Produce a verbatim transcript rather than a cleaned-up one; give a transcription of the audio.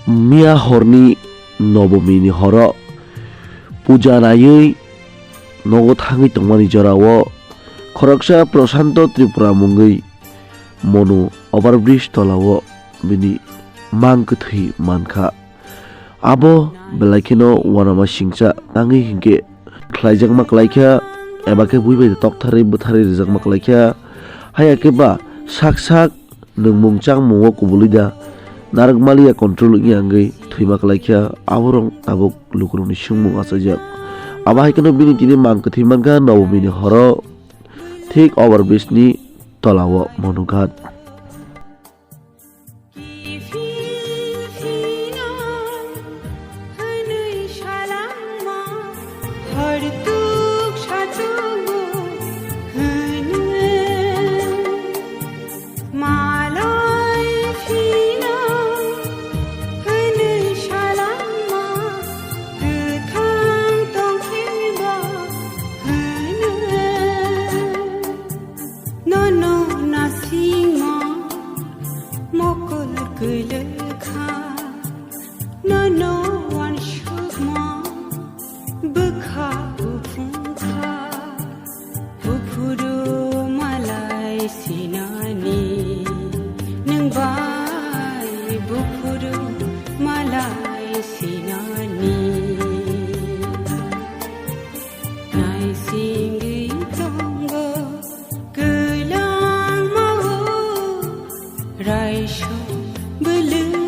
Miya horni Nobomini horo puja naiwi nogo thangwi tongmani jorao khoroksa Prashanto Tripura mungwi Monu overbridge tolao bini mang kwthwi mankha. Abo belai kheno uanama singcha tangwi hinkhe khlaijakma klaikha, eba khe bui bai toktharwi bwtharwi rijakma klaikha. Haiya khe ba sak sak nwngmung changmungo kubulwi da narwkmaliya control wngya wngwi thwima klaikha, aborok tabuk lukurokni swngmung achaijak. Abo hai kheno bini tini mang kwthwi mankha Nobomini horo thik overbridge ni tolao Monughat. Nono nasingma mokol kwlwkha, nono wansukma bwkha buphungkha. Buphuru malai sinani, nwng bai buphuru malai sinani. Naisingwi tongo kwlangma o raisok bwlwng.